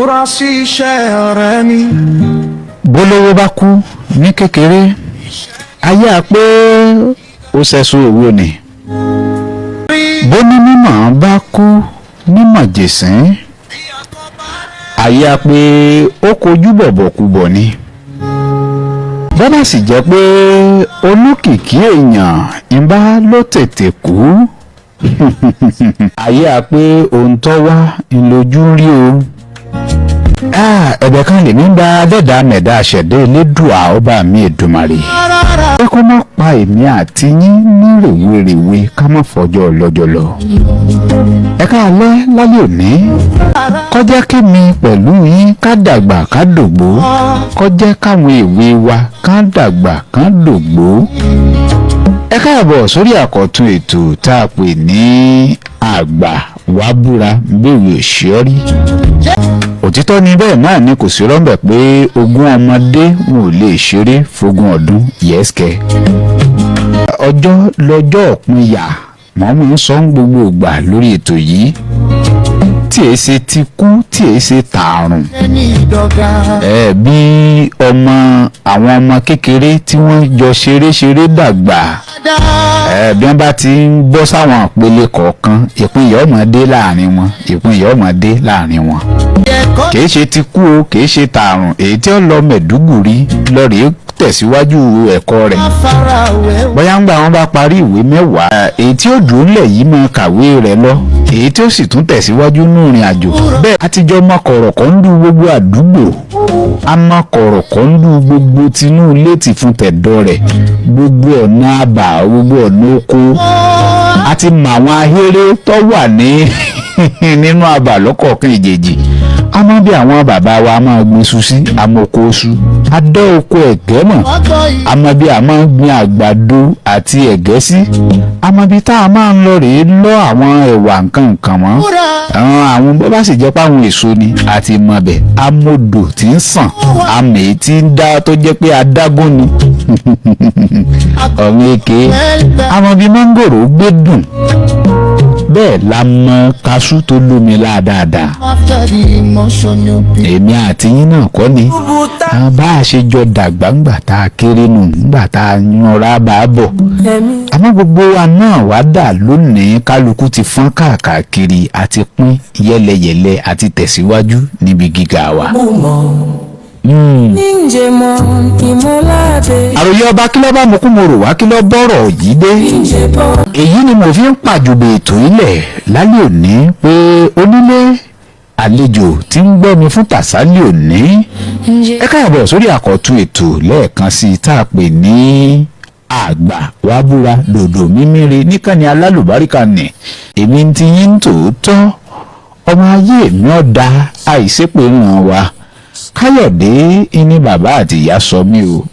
Múra sí iṣẹ́ ọ̀rẹ́ mi. Bólówó bá kú ní kékeré, ayé à pé ó ṣẹ̀ṣọ́ òwò ni. Bóní mímọ̀ bá kú ní màjèsín, ayé à pé ó kojú bọ̀bọ̀kúbọ̀ ni. Bọ́bá sì jẹ́ pé olókìkí èèyàn ìbá ló tètè kú, ayé à pé ohun tó wá ńlójú rí o. Ẹ̀bẹ̀ kan lèmi ń gba dẹ́dà mẹ̀dá àṣẹ̀dá Elédùà ọba mi Èdùmàrè, pé kó má pa èmi àti yín ní rèwerèwe, ká má fọjọ́ lọ́jọ́ lọ. Ẹ káalẹ́ lálẹ́ òní, kọjá kémi pẹ̀lú yín ká dàgbà ká dògbó, kọjá káwọn èwe wa ká dàgbà ká dògbó. Ẹ káàbọ̀ sórí àkọ́tún ètò tá a pè ní Àgbà Wàá Búra Béèrè Òṣìọ́rí. Òtítọ́ ni, bẹ́ẹ̀ náà ni, kò sí rọ́ǹbẹ̀ pé ogún ọmọdé wọn ò lè ṣeré fógún ọdún. Yẹ́sìkẹ́, ọjọ́ lọ́jọ́ òpin yà wọ́n mú sọ ń gbogbo ìgbà lórí ètò yìí, tí èé ṣe ti kú, tí èé ṣe tààrùn. Ẹni ìdọ̀gà. Ẹ bí ọmọ, àwọn ọmọ kékeré tí wọ́n jọ ṣeré ṣeré dàgbà, ẹ bí wọ́n bá ti ń bọ́ sáwọn ìpele kọ̀ọ̀kan, ìpínyà ọmọdé láàrin wọn, ìpínyà ọmọdé láàrin wọn. Ẹ̀kọ́. Kìí ṣe ti kú o, kìí ṣe tààrùn. Èyí tí ó lọ Mẹ̀dúgùrí lọ́ọ̀rì tẹ̀síwájú ẹ̀kọ́ rẹ̀, Farawé. bóyá ń gbà wọn bá parí ìwé 10, èyí tí ó dùn ún lẹ̀ yìí máa kàwé rẹ̀ lọ, èyí tí ó sì tún tẹ̀síwájú nù ìrìn àjò. Bẹ́ẹ̀ àtijọ́ mọ kọ̀rọ̀kọ́ ń du gbogbo àdúgbò, a mọ kọ̀rọ̀kọ́ ń du gbogbo tinú ilé tì fún tẹ̀dọ̀ rẹ̀, gbogbo ọ̀nà àbà, gbogbo ọ̀nà oko, a ti mọ àwọn ahéré tó wà ní nínú àbà lọ́kọ̀ọ̀kan ìjèjì. A mọ bí àwọn bàbá wa máa gbin iṣu sí, àmọ́ oko iṣu, adé oko ẹ̀gẹ́ mọ̀. Ọgọ́ yìí. Àmọ́ bí a máa ń gbin àgbàdo àti ẹ̀gẹ́ sí, àmọ́ bí tá a máa ń lọ rèé lọ àwọn ẹ̀wà nǹkan nǹkan mọ́. Múra. Àwọn bó bá sì jẹ́ pé àwọn èso ni àti mọ̀bẹ̀, amodò tí ń sàn, àmì tí ń dá tó jẹ́ pé adágún ni ọ̀run èké, àmọ́ bí mángòrò gbé dùn, bẹ́ẹ̀ la mọ kaṣú tó lómi láadáadáa. After the emotion you be. Èmi àti yín náà kọ́ ni àwọn bá a ṣe jọ dàgbà ńgbà tá a kéré nù, ńgbà tá a yanra bá a bọ̀. Àmọ́ gbogbo wa náà wá dà lónìí, kálukú ti fọ́n káàkiri, àti pín yẹ́lẹyẹ̀lẹ, àti tẹ̀síwájú níbi gíga wa. Àròyé ọba, kí ló bá mú kú mo rò wá, kí ló bọ́rọ̀ yìí dé? Èyí ni mo fi ń pàjùbè ètò ilẹ̀ lálẹ́ òní pé onílé àlejò tí ń gbọ́ mi fún tàṣálẹ̀ òní, ẹ káàbọ̀ sórí àkọ́tún ètò lẹ́ẹ̀kan sí i tá a pè ní Àgbà Wàá Búra Dòdò Mímíre níkànnì alálùbáríkà nì. Èmi ti yín tòótọ́, ọmọ ayé mi ọ̀dà àìsépè ràn wá, Káyọ̀dé ní bàbá àti ìyá sọ mí o.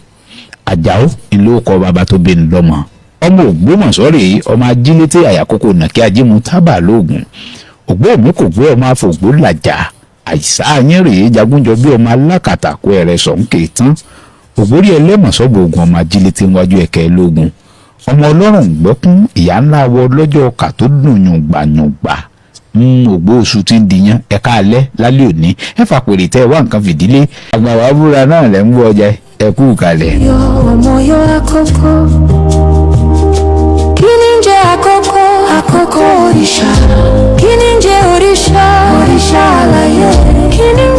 Àjàó ìlú ọkọ bàbá tó bí ní lọ́mọ, ọmọ Ògbómọ̀ṣọ́ rèé, ọmọ ajílété àyàkókò nàkí ajímú tábà lóògùn ògbó mi kò gbé, ọmọ àfògbó làjà àìsá yín rèé, jagunjọ bí ọmọ alákàtà kó ẹrẹ sọ̀nkè tán, ògbórí ẹlẹ́mọ̀sọ́gbò ogun, ọmọ ajílété wájú ẹ̀kẹ́ lógun, ọmọ ọlọ́run gbọ́kún, ìyá ńlá wọ lọ́jọ́ ọkà tó dùn yùngbàyùngbà, ògbó oṣù tí ń dìyàn. Ẹ̀ka alẹ́ lálẹ́ òní, ẹ fàpèrè tẹ́ ẹ wá nǹkan fìdílé. Àgbà Wàá Búra náà lẹ́ ń gbọ́ ọjà, ẹ kú kalẹ̀. Yọ ọmọ yọ àkókò. Kí ni ń jẹ́ àkókò? Àkókò òrìṣà. Kí ni ń jẹ́ òrìṣà? Òrìṣà àlàyé. Kí ni ń